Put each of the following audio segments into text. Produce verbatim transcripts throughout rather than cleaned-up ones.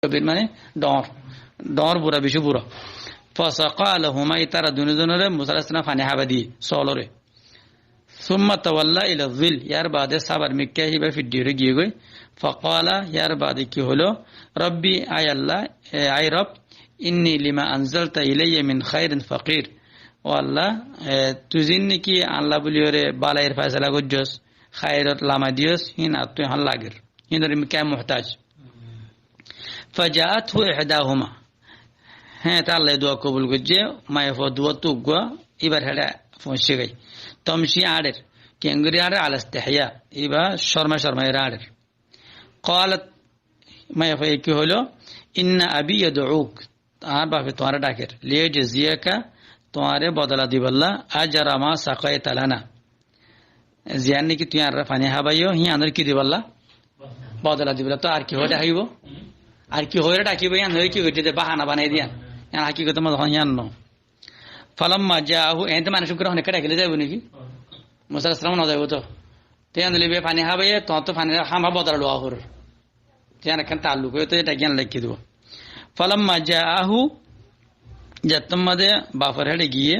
kabir mane dhoóñr, dhoóñr bura, bicí bura. Fasaqá lahuma, ítara duní zonore Musa aláihis salam faní hába diyé, solore. Summa tawalla ila zil, yar baade sábar mikká híba fiddhiyóre giyé goi. Faqala, yar baade ki hoilo, Rabbi, ai Allah, e, ai Rob, inni lima anzalta ilayya min khairin faqir. Ó Allah, e, tui ziín niki Allah buliyóre balair faisala goijjós, khairot lama diyós, híin attú ehón lager. Híinor mikká muhtaj. Fajaathu ihdahuma. Hé, te Allah dua kobul goijjé, maiyafua duwáttu uggúa íbar héçe foóñiccé goi. Tamshi, áñçer, kengori áñçer, ala istihya, íba córmai córmai áñçer. Qalat, maiyafuaye ki hoilo, inna abi yad'uk, añár bafe tuáñre dhaker, liyajziyaka, tuáñre bodola dibálla, ajra ma saqaita lana. Ziyán niki tui añáre faní hábaiyó, híyanor ki dibálla? Bodola dibálla. Toi ar ki hoói dhakibo? Ar ki hoói dhakibo, híyan hoói ki goijjé de bahana banai diyan. Híyan hakikotor mazé hon híyan no. Falamma jaahu, eéñte manúic uggúare honekká dhakile zaibo niki? Musa aláihis salam no zaibo to. Te híyan óile íba faní hábaiye, tuáñttú faní hába bodola luwa foribó. Te híyan ekkán taalluk óiye, to ita giyán lekí dibo. Falamma jaahu, zettót mazé bafor héçe giyé,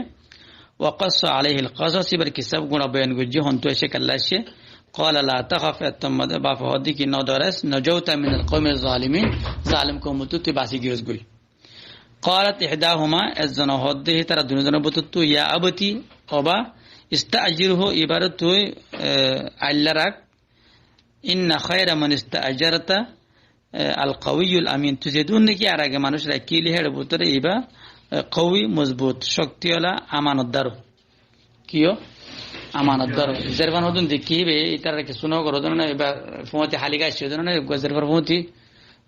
wa qassa alaihil qasas, íbar kissá gura boyan goijjé, hontú aiccé, kella aiccé. Qala la takhaf, ettót mazé bafe hoódde ki, no dórais, najawta minal qawmiz zalimin, zalim koumottú tui basi giyós goi. Qalat ihdahuma, ezzone hoódde hí tará duní zonor bútottu, ya abati, ó ba, ista'jirhu, íbare tui, e, ailla rak, inna khaira man ista'jarta, e, al qawiyul amin. Tui zedún niki ar age manúic rakíli héçe bútore íba, e, qawi, mozbut, cóktiwala, amanotdar. Kiyó? Amanotdar. Zerfan hodún dekí íba, itarare kessú no goró, zano na, íba fúañti háli gaicce, zano na, íba zerfar fúañti.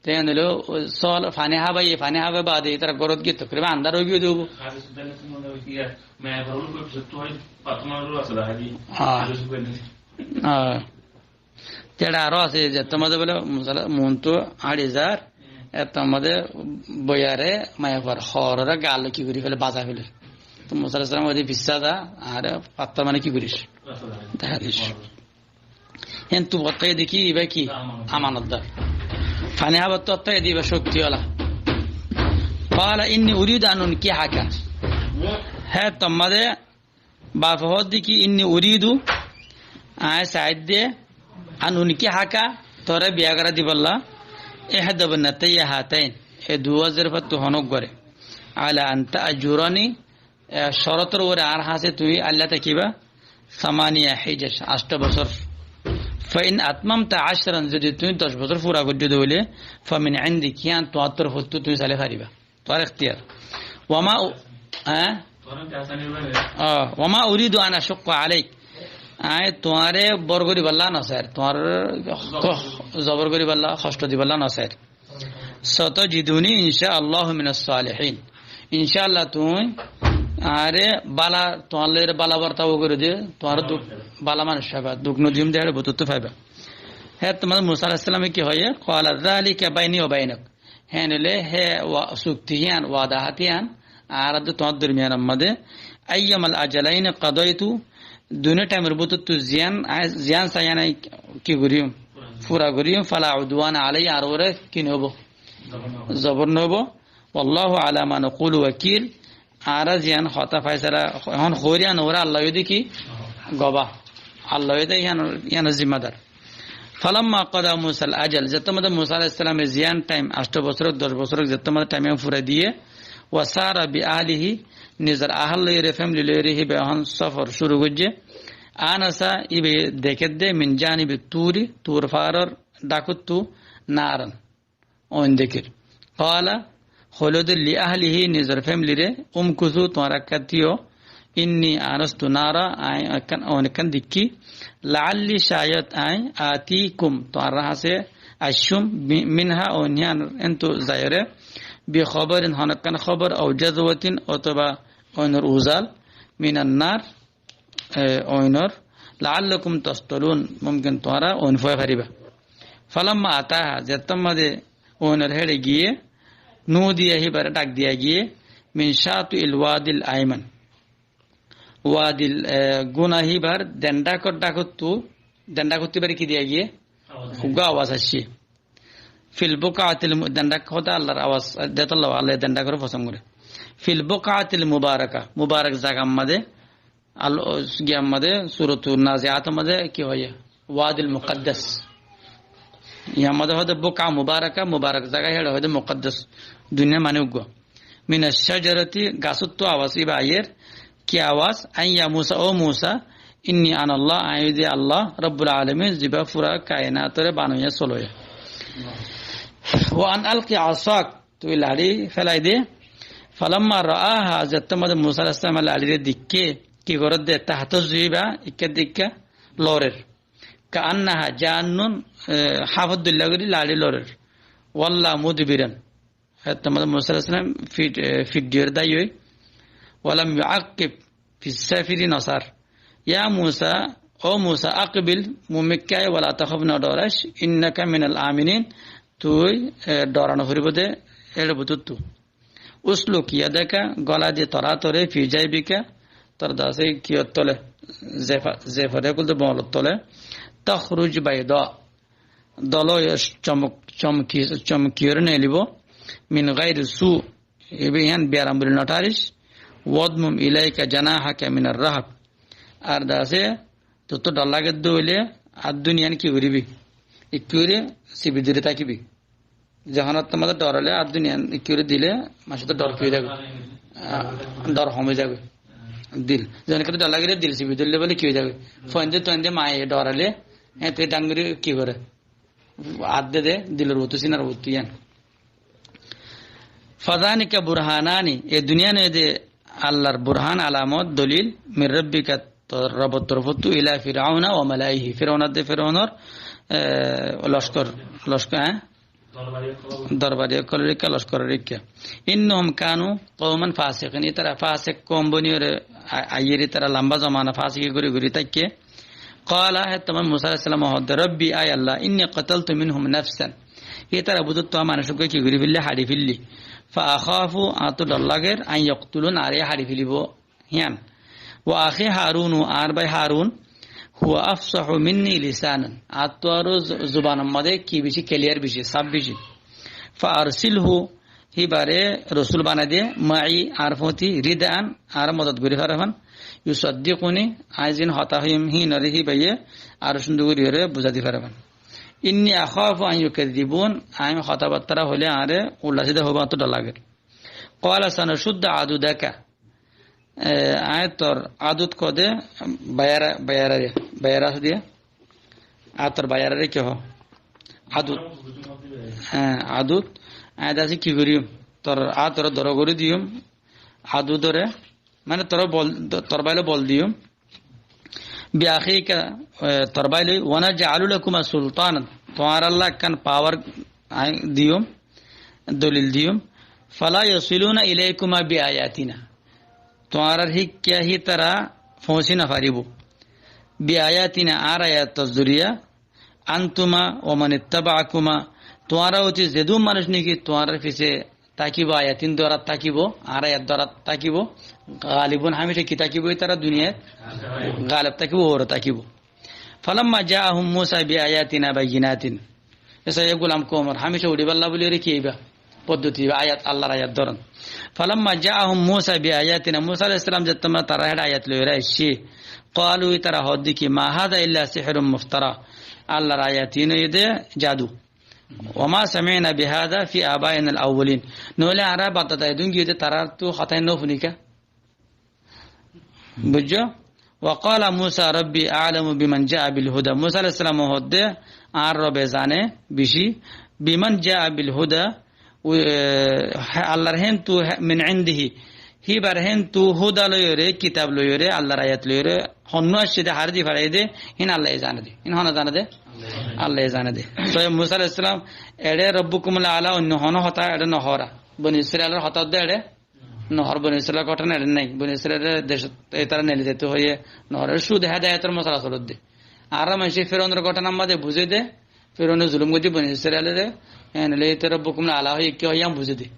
Te endilla, sol, faní hábaiye, faní hábai baade, itara górot giyé tokriban andár ói giyé de óibo. Ah. Te eçe aró asé, zettót mazé bóle, mosala, muúntu áñçi zar, ettót mazé boiyaré, maiyafuar hoóroré gaalloi ki gorí féle, bazai féle. Toi Musa aláihis salam hoódde, fissá za, añáre fattór mane ki goris? Dahá dis. Héntu bottáiye de ki, íba ki? Amanotdar. Faní hábattú ottáiye de íba cóktiwala. Qala inni uridu an unkihaka. Hé, ettót mazé Bafe hoódde ki, inni uridu, aññí saáidde, an unkihaka, toré biya gorái dibálla, ihda ibnatayya hatain, e duwá zerfattú honó uggwáre, ala an ta'jurani, e córotor uore añár hañsé tuñí ailla tákiba, samaniya hijaj, ancto bosór. Fa in atmamta ashran, zodi tuñí doc bosór fura goijjó de óile, fa min indik, yían tuáñr torfóttu tuñí sailé fariba. Tuáñr ektiyar. Wama u-, eh? Ah, wama uridu an ashuqqa alaik. Aññí tuáñre bór goríballa nosair. Tuáñr ko-, zobor goríballa, hoctho diballa nosair. Satajiduni insha Allahu minas salihin. Insha Allah tuñí añáre bala, tuáñr lói bala bortabo gorí de, tuáñr duk, bala manúic faiba, duk nodiyum de, bututtu faiba. Hé, tuáñr Musa aláihis salame ki hoiye? Qala zalika baini wa bainak. Héen óile hé wa-, cukti yían, wada hát yían, añára de tuáñr dormiyanor mazé, ayyamal ajalaini qadaitu, duní thaimor bútottu ziyán, a-, ziyán sai yían ki goríyum, fura goríyum, fala udwana alayya, añár uore ki noóibo? Zobor noóibo. Wallahu ala ma naqulu wakil, añára ziyán hotá faisala ehón hoóir yían uore Allah óiye de ki? Goba. Allah óiye de yían, yíanor zimmadar. Falamma qada Musal ajal, zettót mazé Musa aláihis salame ziyán thaim, ancto bosór, doc bosór, zettót mazé thaim yían furai diyé, wa sara bi ahlihi, nizor ahal lóiyore, femili lóiyore híba ehón sofor cúru goijjé. Anasa, íba dekédde, min janibi turi, Tur faáror dhákottu, naran. Oin dekír. Qala, hoiló de li ahlihi, nizor femilire, umkuthu, tuáñra ekkán tíyo, inni anastu nara, aññí ekkán, oin ekkán dekkí, la'alli, cáyad aññí, atikum, tuáñra hañsé aiccúm, mi-, minha, oin yían entú zaiyóre, bi khabarin, honó ekkán hóbor, aw jazwatin, otóba oinor uzal, minan nar, e, oinor, la'allakum tastalun, mumkin tuáñra oin fua fariba. Falamma ataha, zettót mazé oinor héçe giyé, nudiya, híbare dhak diya giyé, min shati'il wadil ayman. Wadil, e, guna híbar den dhákor dhákottu, den dhákottu híbare ki diya giyé? Awaz. Uggwá awaz aiccé. Fil buqatil mu-, dendhak hoóde Allar abas, detolla Alla dendhak goré fosón goré. Fil buqatil mubaraka, mubarak zagar mazé, Al-, giyar mazé, Suratul Naziator mazé ki hoó? Wadil Muqaddas. Yar mazé hoóde buqa mubaraka, mubarak zaga, héçe hoóde muqaddas. Duniyar mane uggúa. Minash shajarati, gasóttu abas íba aiyér. Ki abas? An ya Musa, ó Musa, inni anallah, aññí óilde Allah, Rabbul alamin, zibá fura kainatore banoiya soloiya. Wa an alqi asak, tui laçi félai de. Falamma raaha, zettót mazé Musa alaihissalame laçire deikké, ki gorédde, tahtazzu, íba ikká deikká lorer. Kaannaha jannun, e, háfot dóilla gorí laçi lorer. Walla mudbiran. Zettót mazé Musa alaihissalam fit, e, fit diyóre dái ói. Walam yuaqib, fissáfiri nosar. Ya Musa, ó Musa, aqbil, mumikká ai, wala takhaf, no dhorais, innaka minal aminin, tui, e, dhorano foribó de, éçe bútottu. Usluk yadaka, gola di tor átore, fi jaybika, tor dase kiyór tole, zefa-, zefare kulde boñlor tole, takhruj bayda, dolo chomok-, chomki-, chomkiyóre neelibó, min gairi su, Íba yián biyaram buli no tháris. Wadmum ilaika janahaka minar rahab. Ar dase, tottú dhor lage dé óile, addun yián ki goríbi? Ikká gorí sibi dóri tákibi. Zehón ottór mazé dhor óile, addun yián ikká gorí dile, manúic ottór dhor ki ói zagói? Ah, dhor hom ói zagói. Dil. Zehón ottór dhor lagile dil sibi dórile bóle ki ói zagói? Fuainde tuainde maye dhor óile, héñte dhang gorí ki goré? Adde de, dilor bútottu, sinar bútottu yián. Fadhalika burhanani, e duniyat de Allar burhan, alamot, dolil, min rabbika, tor Robbor torfóttu, ila Firauna wa malaihi, Firaun adde Firaunor, e, lockor, lockor, e? Dorbari ókkolor ikká, lockoror ikká. Innahum kanu qawman fasiqin, ítara fasik koum boniyóre a-, aiyér, ítara lamba zomana fasiki gorí gorí táikke. Qala, héttót Musa alaihissalame hoódde, Rabbi, ai Allah, inni qataltu minhum nafsan. Ítara bútottu añár manúic uggúa ki gorí félli, haçi félli. Fa akhafu, añáttu dhor lager, an yaqtulun, añáre haçi félibó, yián. Wa akhi Harunu, añár bái Harun, huwa afsahu minni lisanan. Añáttu aró zu-, zubanor mazé ki beci clear beci, saf beci. Fa arsilhu, híbare rosul banai de, ma'i, añár fúañti, ridan, añáre modot gorí fare fán, yusaddiquni, aññí ziín hotá hoiyum, híinoré híbaye aró cúndor goríyoré buzái di fare fán. Inni akhafu an yukazzibun, aññí hotábattára hoilé añáre uldha sída hoibó, añáttu dhor lager. Qala sanashuddu adudaka. E, aññí tor adud hoóde, baiyara, baiyarare, baiyara asé de. Aññí tor baiyarare ki hoó? Adud. Hé, adud. Aññí dase ki goríyum? Tor, aññí tore dóro gorí diyum. Adudore, mane tore bol, tor báile bol diyum. Bi akhika, e, tor bái loi, wa naj'alu lakuma sultanan, tuáñralla ekkán power aññí diyum, dolil diyum, fala yasiluna ilaykuma bi ayatina, tuáñrar híkka hítara foóñsi no faribó, bi ayatina, añár ayator zoriya, antuma wa man ittaba'akuma, tuáñra óti zedún manúic niki tuáñrar fisé tákibo, ayatin dórat tákibo, añár ayat dórat tákibo. Galibun, hámica ki tákibo ítara duniyait? Galib tákibo, uore tákibo. Falamma ja'ahum Musa bi ayatina bayyinatin. Esa ye gulam koumor, hámica uçibálla buli ore ki aiba? Foddoti aiba, ayat, Allar ayat dóron. Falamma ja'ahum Musa bi ayatina, Musa alaihissalam zettót tarár héçe ayat loiyóre aiccé, qalu, ítara hoódde ki, ma hadha illa sihrun muftara. Allar ayat iín óiye de jadu. Wa ma sami'na bihadha fi abaina al-awwalin. Noóile añára baddada edún giyé de tarártu hotá iín no fúniká. Buijjó? Wa qala Musa rabbi a'lamu biman ja'a bil huda. Musa alaihissalam hoódde, añár Robe zane beci, biman ja'a bil huda, u-, e, Allar héntu, he, min indihi. Híbar héntu huda loiyóre, kitab loiyóre, Allar ayat loiyóre, honnú aiccé de, haré di façaiyé de, hín Allaye zane de. Hín hone zane de? Allaye zane de. Toi Musa alaihissalam, eçe Rabbukumul A'la, oinno hono hotá eçe no hoór. Boni Israilor hotá de eçe no hoór, Boni Israilor góthona eçe nái. Boni Israilor dec ítara neeli zaito hoiyé no hoór. Cúde hedayotor mosala solodde. Añára maincé Firaunor góthonar mazé buzé de, Firaune zulum goijjé Boni Israilore, en le ítara Rabbukumul A'la hoiyé ki hoiyé buzé de.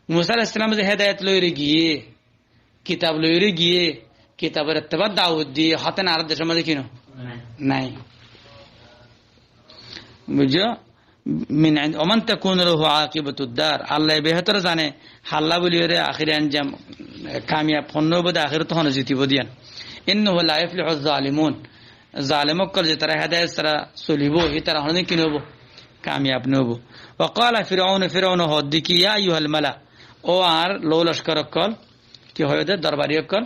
Musa alaihissalam ze hedayot loiyóre giyé, kitab loiyóre giyé, kitabor etteba dawot diyé, hotá añárar decor mazé kino? Nai. Nai. Buijjó? Min ind-, wa man takunu lahu aqibatud dar. Allah behétor zane, halla buli ore ahéri anjam, eh, kamiyab hon óibo de, ahéroto hone zitibo de yián. Innahu la yuflihuz zalimun. Zalem ókkol zetará hedayet sára solibo, hítara honodin ki no óibo? Kamiyab no óibo. Wa qala Fir'aun, Fir'aun hoódde ki, ya ayyuhal mala, ó añár lou lockor ókkol, ki hoiyé de, dorbari ókkol,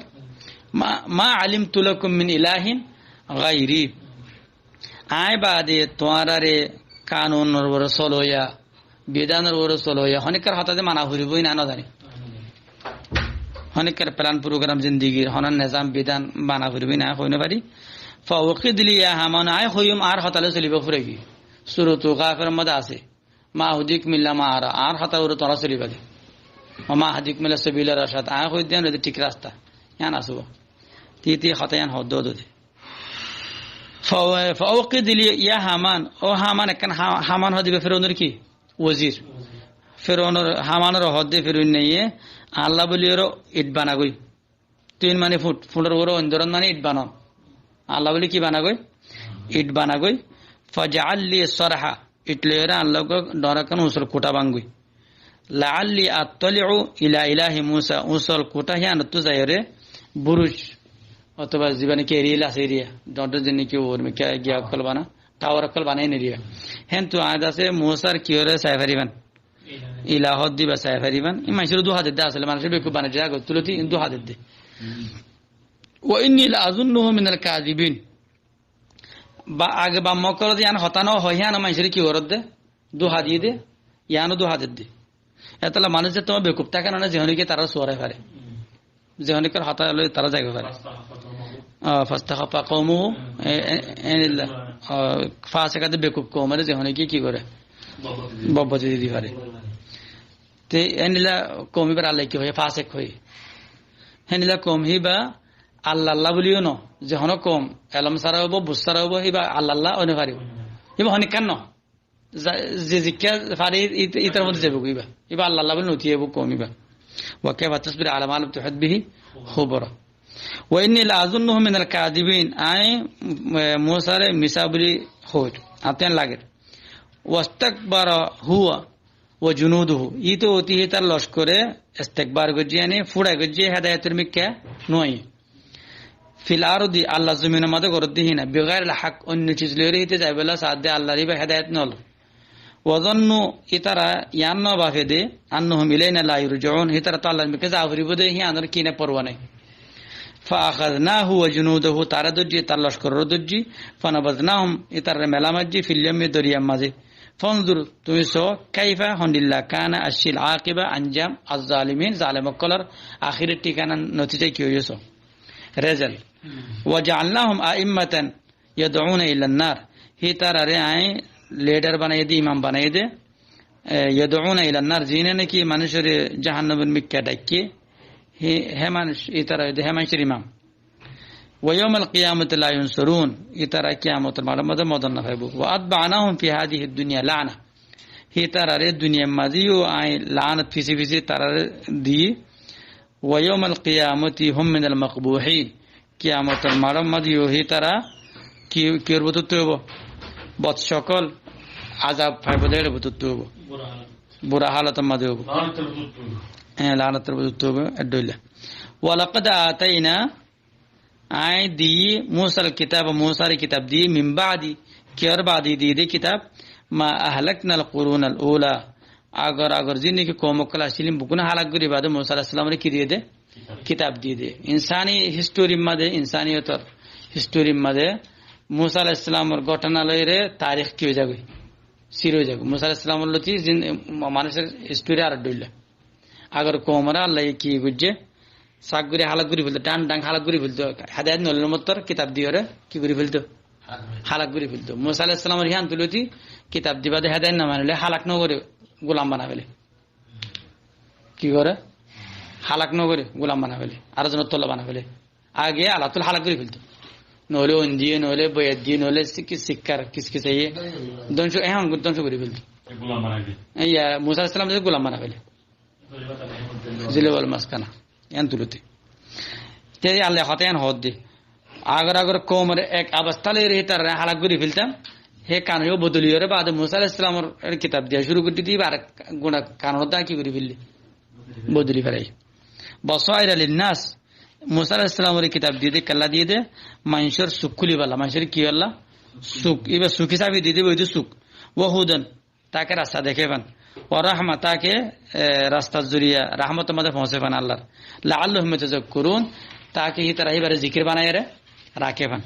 ma, ma alimtu lakum min ilahin ghairi. Aññí baade tuáñrare kanunor uore soloiya, bidanor uore soloiya, honikkar hotá de mana foribó, iín aññí no zani. Honikkar plan program zindigir, honor nezam bidan mana foribó, iín aññí hoi no fari. Fa awqid li ya Haman, aññí hoiyum añár hotá loi soliba furaibi. Suratu Ghafiror modde asé. Ma ahdikum illa ma ara, añár hotár uore tuáñra soliba de. Wa ma ahdikum illa sabila rashad, aññí hoi de yián óilde thík rasta. Yián asé. Ti, ti hotá yián hoó de, hoó de. Fa, fa awqid li ya Haman, ó Haman, ekkán Ha-, Haman hoó de íba Fir'aunor ki? Wazir. Fir'aunor, Hamanore hoó de Fir'aun naiye, Allah buli ore it bana goi. Tin mane fut, futor uore oin doron mane it banon. Allah buli ki bana goi? It bana goi. Faj'al li sarha, it loi ore Allah goi dor ekkán usol kuthá bangoi. La'alli attali'u ila ilahi Musa, usol kuthá híyanottu zai ore buruj otoba zibá niki eriya asé eriya, dor dor zin niki uore mikká giya ókkol bana, tower ókkol banai eriya. Héntu aññí asé Musar ki ore sai fariban. Ilahot diba sai fariban. Iín maincóre duha dedde asóle, manúic bekuf banai diya agor tuloti iín duha dedde. Wa inni la azunnuhu minal kadibin. Ba, age baf mokkol de yián hotá no hoó, yián maincóre ki goredde? Duha diyé de, yiáno duha dedde. Etolla manúic ze tuáñr bekuf táke no, ze honó ki tará suwarai fare. Ze honó ki hotá loi tará zai fare. Ah, fastakhaffa qawmuhu, e, e, enilla. Ah, fasek ade bekuf koum ore ze honó ki ki gore? Bobboti di fare. Te enilla koum íbar Allah ki hoiye? Fasek hoiye. Enilla koum híba Allah Allah buliyo no. Ze honó koum elom sára óibo, buz sára óibo, híba Allah Allah ói no faribo. Híba honikkar no. Za-, ze zikká fare, it-, itar modde zaibo íba. Íba Allah Allah buli no tiyaibo koum íba. Wa kaifa tasbiru ala ma lam tuhit bihi khubra. Wa inni la azunnuhu minal kadibin. Aññí, e, Musare misá buli hoóir. Añáttu yián lager. Wastakbara huwa wa junuduhu. Íte óti hítar lockore istikbar goijjé, yáni fúrai goijjé, hedayotor mikká no aiyé. Fil ardi, Allahr zominor modde goredde hína, bighairil hak, oinno ciz loi ore híte zaibolla saádde, Allahr íba hedayot no loi. Wa zonnu, ítara yián no bafe de, annahum ilaina la yurja'un, hítara to Allahr mikká za foribó de, híyanor kine porwa nai. Fa akhadnahu wa junudahu, tare dóijji, tar lockor ore dóijji, fa nabaznahum, ítarare mela maijji, fil yammi, doriyar mazé. Fanzur, tumi só, kaifa, hondilla, kana, accíl, aqiba, anjam, az-zalimin, zalem okkolor ahéri thikana, notija ki óiye só. Result. Hmm. Wa ja'alnahum a'immatan yad'una ilan nar. Hítarare aññí leader banaiye de, imam banaiye de. E, yad'una ilan nar, zine niki manúcore jahannamor mikká dhakke. Hé, hé manúc, ítara óiye de hé manúcor imam. Wa yawmal qiyamati la yunsarun, ítara kiyamotor maçor modde modot no faibo. Wa atba'nahum fi hadhihi dunya la'na. Hítarare duniyar mazé yó aññí laanot fisi fisi tarare diyí. Wa yawmal qiyamati hum minal maqbuhin, kiyamotor maçor modde yó hítara ki, kiyór bútottu óibo? Bot sokol azab faibo de, ér bútottu óibo. Bura halotor modde óibo. Laanotor bútottu óibo. Hé, laanotor bútottu óibo, eddoilla. Wa laqad atayna, aññí diyí Musal kitaba, Musare kitab diyí, min ba'di, kiyór baade diyí de kitab, ma ahlaknal qurunal ula, agor agor zin niki koum okkol accíl, beggúnore halak gorí baade Musa aláihis salamore ki diyé de? Kitab. Kitab diyé de. Insani historyr mazé, insaniyotor historyr mazé Musa aláihis salamor góthona loi ore tarik ki ói zagói? Sir ói zagói. Musa aláihis salamor loti zin-, ma-, manúcor history ar eddoilla. Agor koumore Allaye ki goijjé? Sak gorí halak gorí felto, dhang dhang halak gorí felto. Hedayot no loile mottor kitab diyóre ki gorí felto? Halak gorí felto. Musa aláihis salamor híyan tuloti kitab di baade hedayot no manile halak no gorí gulam banai fele. Ki gore? Halak no gorí gulam banai fele. Ar zonor tolla banai fele. Age Allattú halak gorí felto. Noile oin diye, noile boyat diye, noile sik-, sikkar kiskisaiye. Dóngco, ehón dóngco gorí felto. Gulam banai diye. Iya, Musa aláihis salamore gulam banai fele. Zillul maskana. Yián tuloti. Te Allaye hotá yián hoódde. Agor agor koumor ek obostá loi ore hítarare halak gorí feltam. Hé kanun bodoliyóre baade Musa aláihis salamor kitab diya cúru gorí diyé, íba arek guna kanunor dá ki gorí félaiyé? Bodoli félaiyé. Basaira linnas, Musa aláihis salamoré kitab diyé dé, kiyólla diyé dé, maincór suk kúlibálla, maincór kiyólla? Suk, íba suk hísabe diyé dé, bóli dé suk. Wa hudan, táke rasta deké fán. Wa rahma, táke, e, rastar zoriya rahmotor mazé foóñsai fán Allar. La'allahum yatazakkarun, táke hítara híbare zikir banaiyóre raké fán.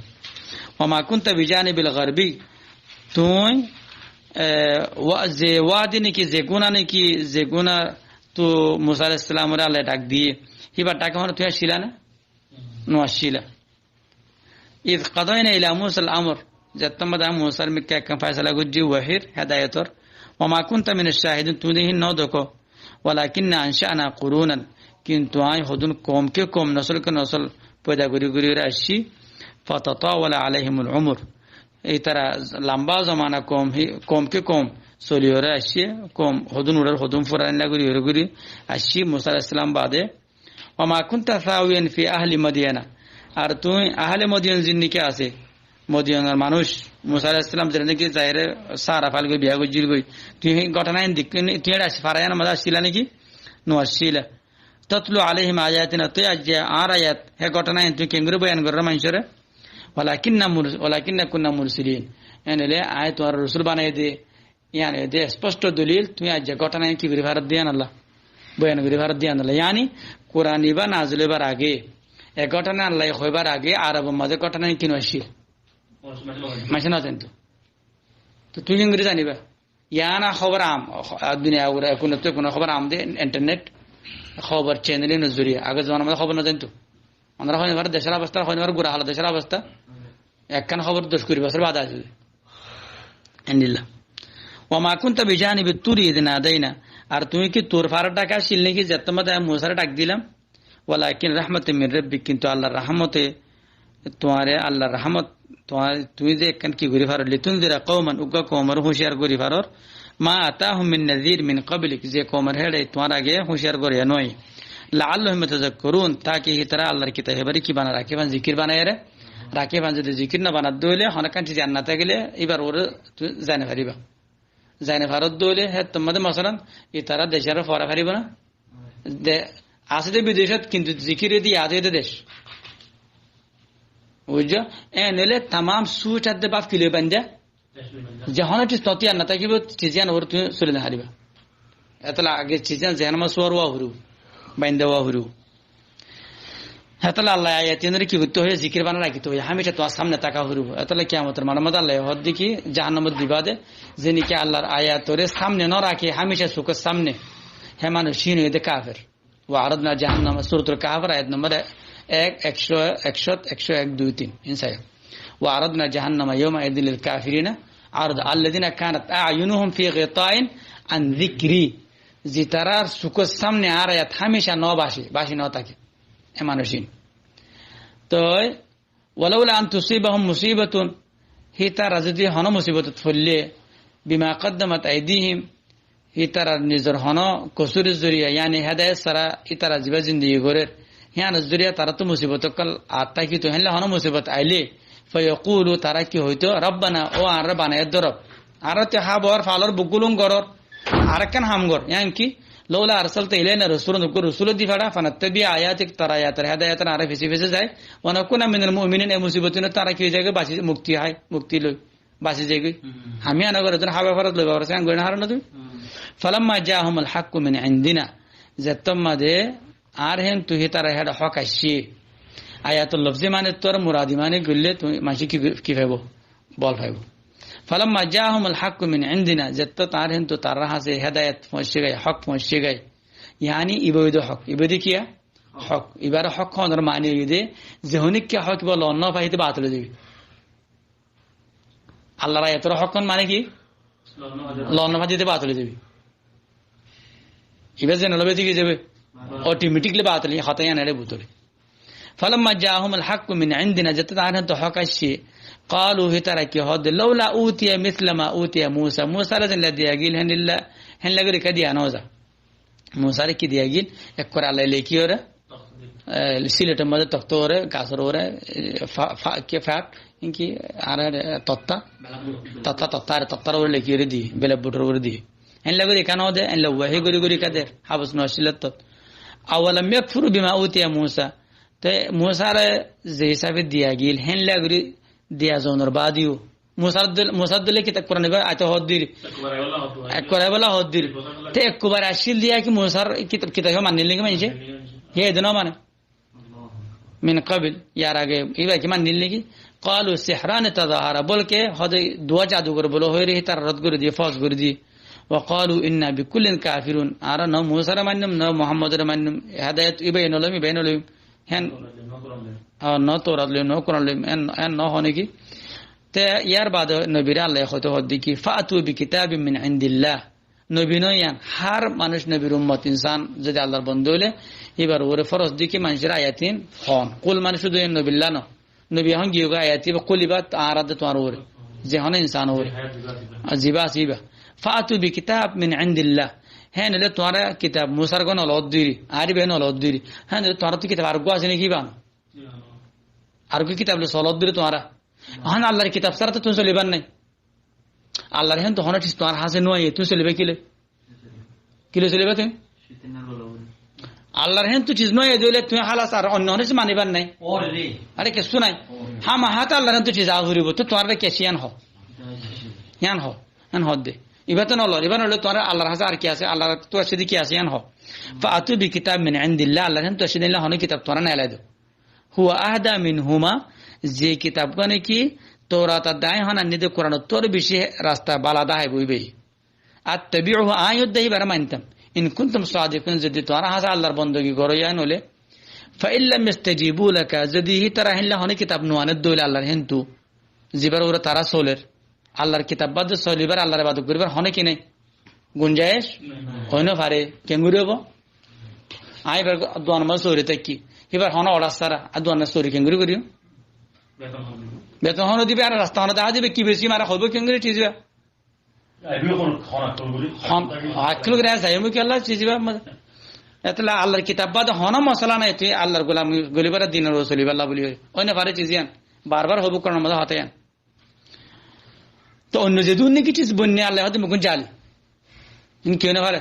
Wa ma kunta bijanibil gharbi, tuñí, e, wa-, ze wadi niki, ze guna niki, ze guna tu Musa aláihis salamoré Allaye dhak diyé, híbar dháke honó tuñí accíla né? No accíla. Iz qadaina ila Musal amr, zettót mazé añí Musar mikká ekkán faisala goijjí wahir, hedayotor. Wa ma kunta minash shahidin, tuñí dé hín no dekó. Walakinna ansha'na qurunan, kintu añí hodún koum ke koum, nosol ke nosol foida gorí gorí óre aiccí. Fatatawala alaihimul umur, ítara lamba zomana koum hí-, koum ke koum soli óre aiccí, koum hodún uçar hodún furar endilla gorí óre gorí aiccí Musa aláihis salam baade. Wa ma kunta thawiyan fi ahli Madyana. Ar tuñí ahle Madyan zin niki asé, Madyanor manúic, Musa aláihis salam zera niki zaire sára fal goi biya goijjíl goi. Tuñí hé góthana hín dek-, tuñí eçé asé, fara yíanor mazé accíla niki? No accíla. Tatlu alaihim ayatina, tuñí aijja añár ayat, hé góthana hín tuñí kengori boyan gorór maincóre? Walakinna mur-, walakinna kunna mursilin. Ene óile añí tuáñre rosul banai dé, Yían óilde esposto dolil, tuñí aijja góthana ki gorí faródde yíanolla, boyan gorí faródde yíanolla. Yáni, Kuran ibá nazil óibar age, e góthana Allaye hoibar age, Arobor mazé góthana ki no accíl? Maincé no zainto. Toi tuñí keéngori zaniba? Yían hóbor am, duniya gura, kunottú kuno hóbor am de, internet, hóbor channel inor zoriya. Age zomanar mazé hóbor no zainto. Onora hoóin faro decór obosta, hoóin faro gura hála decór obosta. Ekkán hóbor doc kuri bosór baade asé. Endilla. Wa ma kunta bi janibit turi idh nadaina. Ar tuñí ki Tur farar dháke accíl niki, zettót mazé añí Musare dhak dilam? Walakin rahmatan min rabbik, kintu Allar rahmote tuáñre, Allar rahmot tuáñre, tuñí ze ekkán ki gorí faror, litundira qawman, uggwá koumoré húciyar gorí faror, ma atahum min nadhir min qablik, ze koumor héçe tuáñr age húciyar goijja noó. La'allahum yatazakkarun, táke hítara Allar kitab ibáre ki banai rakí fán, zikir banaiyóre rakí fán. Zodi zikir no banadde óile, honó ekkán ciz yad no tákile, íbar uore tuñí zani faribá. Zani faródde óile, héttor mazé masalan, ítara decóre fora faribó na? De, asé de bidecót, kintu zikir edi yad óiye de dec. Buijjó? En óile tamam suc edde baf ki loi bainde? Ze honó ciz tuáñttu yad no tákibo, ciz yían uore tuñí soli no faribá. Etolla age ciz yían zeén mazé suwar ówa foribó, bainde ówa foribó. Hétolla Allaye ayat iyanore ki goitto hoiye, zikir banai rakito hoiye, hámica tuáñr samne táka foribó. Hétolla kiyamotor maidanor mazé Allaye hoódde ki, jahannamot diba de, ze niki Allar ayatore samne no rake, hámica sukor samne, hé manúc ín óiye de kafer. Wa aradna jahannama, Suratul Kahfor ayat nombor ek, ekcó, ekcó, ekcó ek, dui, tin, ín saiyó. Wa aradna jahannama yawma idhin lil kafirina arda, alladhina kanat a'yunuhum fi ghita'in an dhikri. Zitarar sukor samne añár ayat hámica no basi, basi no táke. E manúc ín. Toi, walaula an tusibahum musibatun, hítara zodi honó musibotot foille, bima qaddamat aidihim, hítarar nizor honó kosur zoriya, yáni hédayot sára hítara zibá zindigi gorer, híyanor zoriya taráttu musibot ókkol aát tákito, hénle honó musibot aile, fayaqulu, tará ki hoito, Rabbana, ó añáre banaiyé de Rob. Añáre te hábor, falor, buk gulung goror, arekkán ham gor, yáni ki, laula arsalta ilaina rasulan, uggwá rosul di faça, fanattabi'a ayatik, tor ayator hédayot añára fise fise zai, wa nakuna minal mu'minin, e musibot inottú añára ki zai goi, basi, mukti hai, mukti loi, basi zai goi. Hmm. Hami ana gore, zon hába farat loi, babar sang goi na haran na tui. Hmm. Falamma ja'ahumul haqqu min indina, zettót mazé añár héntu hítara héçe hók aiccé. Ayatul lofzi mane tor muradi mane goille tui maincé ki, ki faibo? Bol faibo. Falamma ja'ahumul haqqu min indina, zettót añár héntu tarár hañsé hédayot foóñiccé goi, hók foóñiccé goi. Yáni ibá óiye de hók, ibá de kiya? Hók. Ibáre hók hoónor mani óiye de, ze honikka hók ibá lon no fai, híte batil ói zaibo. Allar ayator hók hon mani ki? Lon no fai, híte batil ói zaibo. Ibá zene loibo de ki zaibo? Automatically batil, e hotá yían ere bútore. Falamma ja'ahumul haqqu min indina, zettót añár héntu hók aiccé, qalu, hítara ki hoódde, laula utiya mithla ma utiya Musa, Musare zeénlla diya giyíl héndilla, héndilla gorí kiyá diya no za? Musare ki diya giyíl? Ekkore Allaye lekiyóre e, siletor modde tokta uore, gasor uore, e, fa-, fa-, ki fat, inki, ar, e, totta, totta, totta, ar tottar uore leki uore di, blackboard or uore di. Héndilla gori ikká no de, héndilla wahi gori gori ikká der, habos no asíl ottót. Awalam yakfuru bima utiya Musa. Te Musare ze hísabe diya giyíl, héndilla gori diya zonor baade yó. Musar dol-, Musar dole kitab Kuran ibá aito hoóddir. Ekkubar aibolla hoóddir. Te ekkubar accíl diya ki Musar kitab, kitab ibá mannil niki maincé? Hé edin no mane. Min qabil, yar age ibá ki mannil niki? Qalu sihrani tazahara, bolke hoóde duwá jadugor bole hoiyóre hítara rod gori diye, fos gori diye. Wa qalu inna bikullin kafirun, añára no Musare mainnum, no Muhammadore mainnum, hedayot ibá e no loiyum, ibá e no loiyum. Hén, ah, no Tourat loiyum, no Kuran loiyum, hén, hén no hoó niki? Te yar baade nobire Allaye hoito hoódde ki, "Fa'tu bi kitabin min indillah." Nobi no yián, hár manúic nobir ummot insán zodi Allar bonda óile, íbar uore foros de ki maincóre ayat ín hoón. Kul mane cúdu yián nobilla no. Nobi ehón giyói goi ayat íba, kul íba añárar de tuáñr uore. Ze honó insán uore. Ar zibá asé íba. Fa'tu bi kitab min indillah. Hén óile tuáñra kitab Musar gán olo diri, añár íba gán olo diri. Hén óile tuáñrattu kitab areggúa asé niki íba no? Areggúa kitab loi solot diri tuáñra. Ehón Allar kitab sára to tuñí solibar nái. Allar héntu honó ciz tuáñr hañsé no aiyé, tuñí soliba kiloi? Kiloi soliba tuñí? Allar héntu ciz no aiyé de óile tuñí hálas ar oinno honó ciz manibar nái. Are kessú nái. Hámaháte Allar héntu ciz aá foribó, to tuáñra kiyá yián hoó. Yián hoó, yián hoó de. Ibá to no lor, ibá no lorle tuáñra Allar hañsé ar ki asé, Allar héntu aiccé de ki asé yián hoó. Fa'tu bi kitab min indillah, Allar héntu aiccé de honó kitab tuáñra neelai do. Huwa ahda minhuma, ze kitab gán niki Tourat ar de añí hon ainní de Kuran ottu beci rasta bála dahaibo íba. Attabi'uhu, añí yó de íbare maintam. In kuntum sadiqin, zodi tuáñra hañsé Allar bondogi goró yián óile. Fa in lam yastajibu laka, zodi hítara héndilla honó kitab no ané de óile Allar héntu, zibár uore tará soler. Allar kitab bade solibar, Allar ebadot goribar honó ki nái? Gunjaic ói no fare, keéngori óibo? Añí íbar duan mazé sori táki, íbar honó order sára, añí duan mazé sori keéngori goijjum? Beton honó diba, ar rasta honó dahái diba, ki beci mara hoibo keéngori ciz íba? Hon, akkil gori añí zaiyum ki Alla ciz íba mazé. Etolla Allar kitab bade honó mosala nái, tui Allar gulam golibar, dinor uore solibar buli. Ói no fare ciz yián, bar bar hoibo Kuranor mazé hotá yián. To oinno zedún niki ciz boinne Allaye hoódde mukkún jali. In ki ói no fare?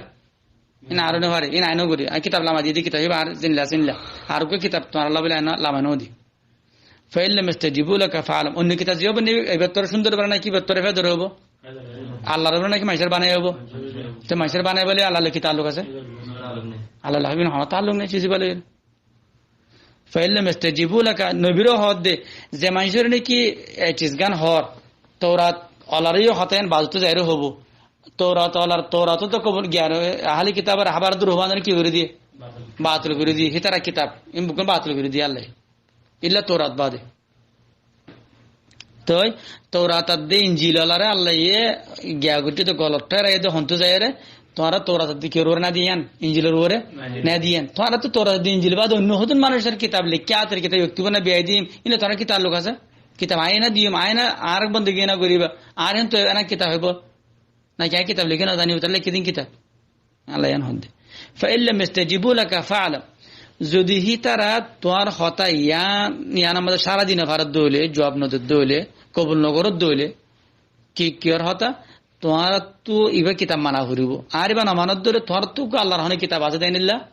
In ar ói no fare, in añí no gori. Añí kitab lamai diyé de kitab ibá ar zinla sinla. Areggúa kitab tuáñralla buli añí lamai no di. Fa in lam yastajibu laka fa'lam. Oinno kitab ziyó boinne ibáttu cúndor banai naki ibáttu fedor óibo? Allar banai naki maincór banai óibo? Te maincór banai buli Allar loi ki taalluk asé? Allar loi honó taalluk nái, ciz íba loi. Fa in lam yastajibu laka, nobire hoódde, ze maincóre niki e ciz gán hoór, Tourat olaré yó hotá yián bazottú zaiyóre hoibo. Tourat olar, Tourat to kobul giyan, ahli kitabor hábar dur hoibo, añára ki gori diye? Batil gori diye, hítara kitab, in beggún batil gori diye Allaye. Illa Tourat bade. Toi Tourat ar de Injil olaré Allaye giya goijjé de golot thórai de hontú zaiyóre, tuáñra Tourat ar de kiyór uore no diyan, Injilor uore no diyan. Tuáñra to Tourat ar de Injil bade oinno hodún manúcor kitab lekká, ator kitab, yoktub na biaidim, illa tuáñra ki taalluk asé? Kitab añí no diyum, añí no, añár bondogi no goriba, añár héntu ena kitab hoibo. Naki añí kitab lekí no zani, ítara lekí din kitab. Alla yián hoódde. Fa in lam yastajibu laka fa'lam. Zodi hítara tuáñr hotá yián, yiánor mazé sára di no fare de óile, juab no de de óile, kobul no gore de óile, ki, kiyór hotá? Tuáñrattu ibá kitab mana foribo. Ar ibá no mano de óile tuáñrattu Allar honó kitab asé de héndilla?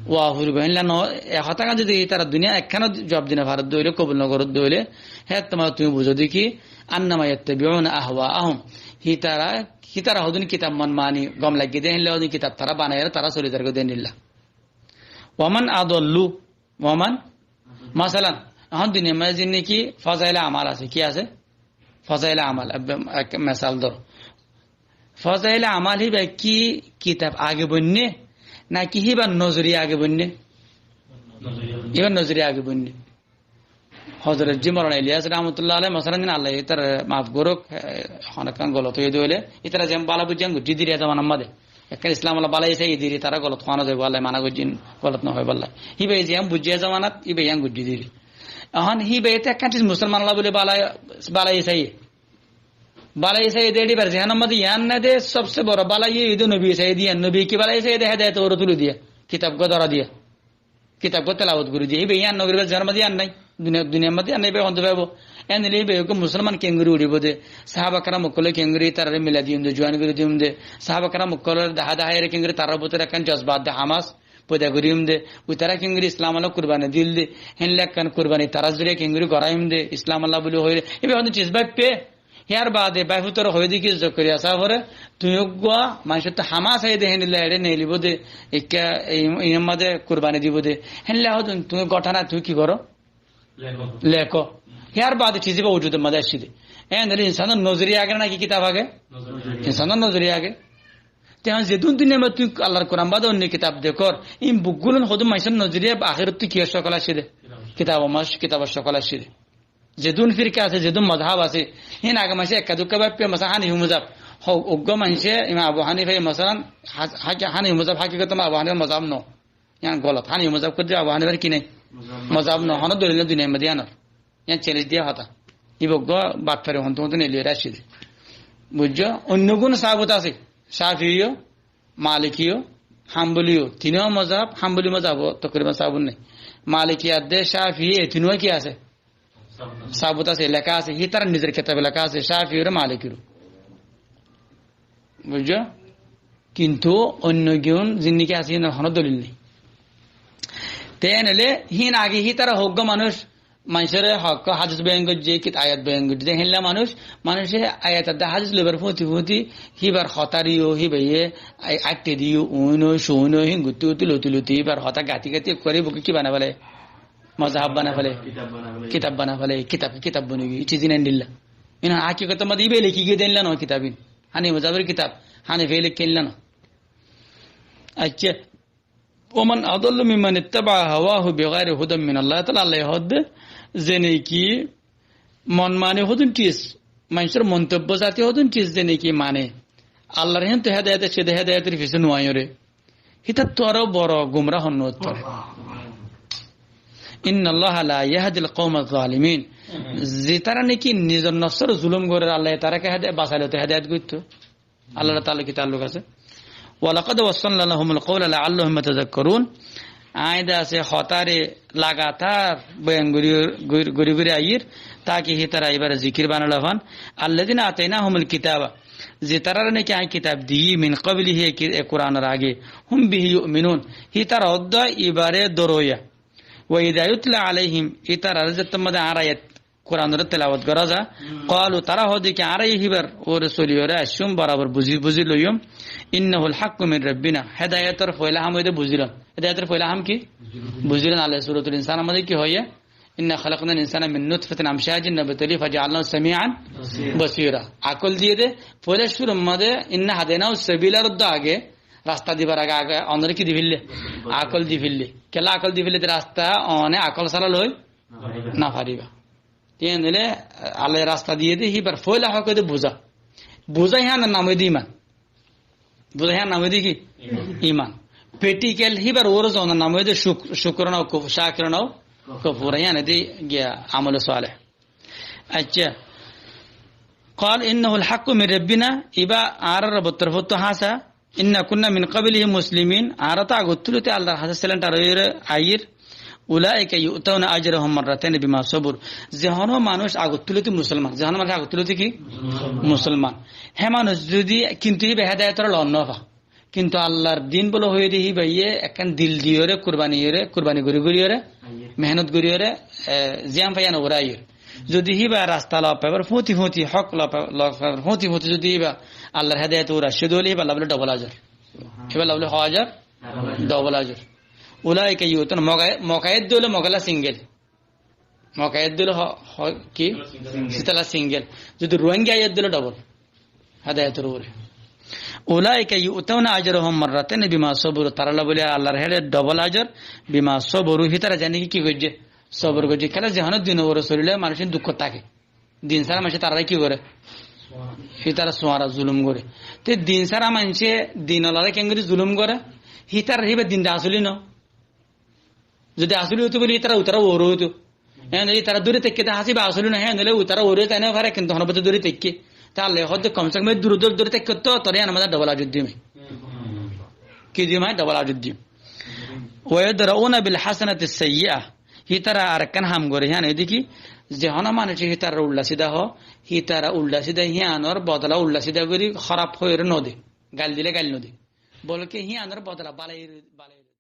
Wa foribo. Héndilla no, e hotá gán zodi hítara duniyat ekkán juab di no fare de óile, kobul no gore de óile, hétto mazé tuñí buzó de ki, annama yattabi'una ahwa'ahum. Hítara Hítara hodún kitab mon mani gom laiggé de héndilla hodún kitab tará banaiyóre tará soli zargói de héndilla. Wa man adallu, wa man, masalan, ehón duniyar mazé ziín niki fozaile amal asé, ki asé? Fozaile amal, ek, ek mesal dóro. Fozaile amal híba ki kitab age boinné, naki híba nozoriya age boinné? Híba nozoriya age boinné. Hozorot ji Moulana Iliyas rahmatullah alaih, masalan, Allaye ítara maf gorouk, e, honó ekkán golot óiye de óile, ítara zeén bála buijjé yián goijjé diri e zomanar mazé. Ekkán Islam ola bála e saiye diri, tará golot hoó no zaibo, Allaye mana goijjé, golot no hoibolla. Híba e zeén buijjé e zomanat, híba yián goijjé diri. Ehón híba e to ekkán ciz Musolman ola buli bála, bála e saiye. Bála e saiye de, híbar zeénor mazé yián nai de, sobse boro bála e de nobi e saiye de yián, nobi ki bála e saiye de, hedayot uore tuli diya, kitab gán dóra diya. Kitab gán telawot gorí diye. Íba yían no goríbar, zeñór mazé yían nái. Duniya, duniyar mazé yían nái, íba hondilla faibo. Éndilla íba uggwá musolman keéngori uçíbo de. Sahaba keram ókkole keéngori ítarare milai diyum de, join gorí diyum de. Sahaba keram ókkolore dahái dahái ere keéngori tarár bútore ekkán jozba de, hamas foida gorí diyum de. Ítara keéngori Islam olla kurbani dil de. Héndilla ekkán kurbani tarár zoriya keéngori goráiyum de. Islam olla buli hoile. Íba hoddin ciz báippe. Híyar baade báifuttore hoiyé de ki, Zokoriya sáfore, tuñí uggwá maincóttu hamas aiyé de héndilla eçé neelibó de, ekká ei, ei mazé kurbani dibó de. Héndilla hoddin tuñí góthana tuñí ki goró? Lekó. Lekó. Híyar baade ciz íba wujudor mazé aiccé de. Éndilla insanor nozoriya age náki kitab age? Nozoriya. Insanor nozoriya age. Te ehón zedún duniyar mazé tuñí Allar Kuran baade onno kitab dekór, ín beggún hoddin maincór nozoriya ahérottú kiyór cókol aiccé de? Kitab. Kitabor mas-, kitabor cókol aiccé de. Zedún firka asé, zedún mozhab asé, hín age maincé ekka dukka báippe, masalan, Hanafi mozhab. Ho-, uggwá maincé Imam Abu Hanifa, masalan, ha-, ha-, Hanafi mozhab hakikot Imam Abu Hanifa mozhab no. Yían golot. Hanafi mozhab hoddé Abu Hanifar ki nái? Mozhab no. Mozhab no, hono dolil nái duniyar mazé yíanor. Yían challenge diya hotá. Íba uggwá batfari hontu hontu neeli ere aiccé de. Buijjó? Onno gún sabut asé. Shafiyo, Malikiyo, Hamboliyo. Tinnó mozhab, Hamboli mozhab o tokriban sabut nái. Maliki adde Shafi e tinnó ki asé? Sabut asé, leká asé, hítara nizor kitabe leká asé, Cáfiir, Malikir. Buijjó? Kintu oinno giyún zinniki asé, hín or honó dolil nái. Te en óile, hín age hítara hoggwá manúic, maincóre hok hádis boyan goijjé, kit-, ayat boyan goijjé, héilla manúic, manúice ayat adde hádis loibar fúti fúti, híbar hotáriyo, híbaye, ai-, aitte diyo, uino, suino, hín gutti gutti, luti luti, híbar hotá gati gati, ekkore buke ki banai félaiye? Mozhab banai félaiye. Kitab banai félaiye. Kitab banai félaiye. Kitab, kitab boni giyói. Ici zin endilla. Inan hakikotor mazé íba leki giyé de endilla no kitab in. Hanafi mozhabor kitab. Hanafi lekké endilla no. Accá. ومن أضل ممن اتبع هواه بغير هدى من الله. Tala Allah hoódde, ze neki mon mani hodún cis, maincór montobbo zati hodún cis ze neki mane. Allar héntu hedayot accé de, hedayotor fisé no aiyóre. Hítattu aró boro gumra honnúattu. إن الله لا يهدي القوم الظالمين. Zitara neki nizor nofsor zulum gorer, Allah tarake hede-, basaile to hedayot goittó. Allah taala ki taalluk asé? ولقد وصلنا لهم القول لعلهم يتذكرون. Añí de asé hotáre lagatar boyan gori, gori, gori gori aiyír, taki hítara ibare zikir banai lofan. الذين آتيناهم الكتاب. Zitarare neki añí kitab diyí, من قبله, e ki-, e Kuranor age. هم به يؤمنون. Hítara odda ibare doroya. وإذا يتلى عليهم, ítarare zettót mazé añár ayat Kuranore telawot gora za, قالوا, tara hoó de ki, añára híbar uore soliyóre aiccúm, borabor buzi, buzi loiyúm. إنه الحق من ربنا. Hedayotor foila ham óilde buzilon. Hedayotor foila ham ki? Buzilon. Allah Suratul Insanor mazé ki hoiyé? إنا خلقنا الإنسان من نطفة أمشاج نبتليه فجعلناه سميعا بصيرا. Akol diyé de, foila cúrur mazé, إنا هديناه السبيل or age, rasta dibar age, age, onore ki di féille? Akol di féille. Kiyólla akol di féille de, rasta one akol sára loi no fariba. Te en óile, Allah rasta diyé de, híbar foila hok óilde buza. Buza híyanor nam óilde iman. Buza híyanor nam óilde ki? Iman. Iman. Practical híbar uore zonor nam óilde cuk-, cukrona o kuf-, cakirona o kufur. Híyan óilde giya amole saleh. Accá. قال إنه الحق من ربنا, iba añárar Robbor torfóttu háñsa, إنا كنا من قبله مسلمين, añára to agottú lóti Allar hañsé selentar óiyore aiyír. أولئك يؤتون أجرهم مرتين بما صبروا. Ze honó manúic agottú lóti musolman, ze honó manúic agottú lóti ki? Musolman. Musolman. Hé manúic zodi, kintu híba hedayotor lon no fa. Kintu Allar din bóli hoiyé de híbaye ekkán dil diyóre, kurbani diyóre, kurbani gori goriyóre, mehénot goriyóre, e, ziyan faiyan uore aiyóre. Zodi híba rasta loi faibar fúti fúti, hok loi fai-, loi faibar fúti fúti zodi híba Allar hedayot uore aiccé de óile híba labóle dobol ajor. Híba labóle ho ajor? Dobol ajor. أولئك يؤتون, Moga-, Mogaye de óile Mogalla single. Mogaye de óile ho-, ho-, ki? Single. Sitala single. Zodi Ruáingaye de óile dobol. Hedayotor uore. أولئك يؤتون أجرهم مرتين بما صبروا. Taralla bóle Allar héçe dobol ajor, بما صبروا, hítara zene ki ki goijjé? Sobor goijjé. Kiyólla ze honó dinor uore solile manúic duk táke. Din sára maincé tarare ki gore? Hítara suara zulum gore. Te din sára maincé din ollare kengori zulum gore? Hítara híba din de asoli no. Zodi asoli óito bóli, ítara utara uore óito. Héen óile ítara dóri táikka de hásé íba asoli no, héen óile utara uore zai no fare, kintu honó bóte dóri táikka. Te Allah hoó de kom se kom dóri dóri dóri táikka to, tore yíanor mazé dobol ajor diyum. Ki diyum? Dobol ajor diyum. Wa yadra'una bil hasanati sayyi'a. Hítara arekkán ham goré, híyan óilde ki, ze honó manúice hítarar uldha sída hoó, hítara uldha sída híyanor bodola uldha sída gorí hóraf hoiyóre nodé, gail dilé gail nodé. Bolke híyanor bodola balai, balai.